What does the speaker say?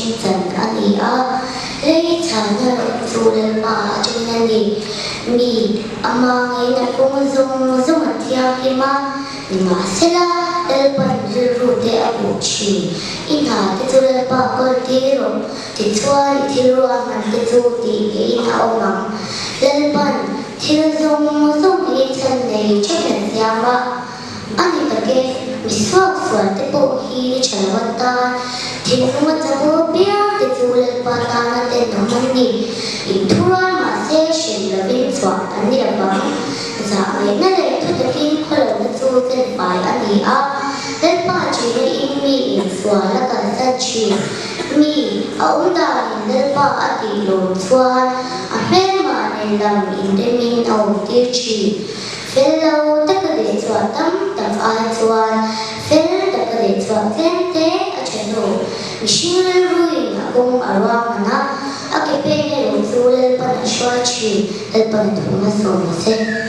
mihring chan a ni a, lei chhana erawh chu Lalpa atangin a ni. Mi ama ngeina kawng zawng zawng a thianghlim a, nimahsela Lalpa'n rilru te a hmuh thin. I hna te chu Lalpa kawl tir rawh, tichuan i thil ruahman te chu tih ngeiin a awm ang. Lalpa'n thil zawng zawng hi chhan nei theuhin a siam a. A ni tak e, mi suak sual te pawh hi ni tha lo atan thinlung a chapo piang te chu Lalpa tana tenawm an ni. Inthurual mahse hrem lovin chhuah an ni lovang. Zah ngaihna leh thu takin khawlohna chu tlenfai a ni a, Lalpa ṭihna in mi insual a kalsan ṭhin. Mi a awm danin Lalpa a tih lawm chuan a hmelmah nen lam inremin a awmtir ṭhin. Fel lo taka leh chhuah tam tak ai chuan fel taka leh chhuah tlem te a tha hnu. Mihring rilruin a kawng a ruahman a, a ke peng erawh chu Lalpan a hruai thin. Lalpan a thawm a sawm se.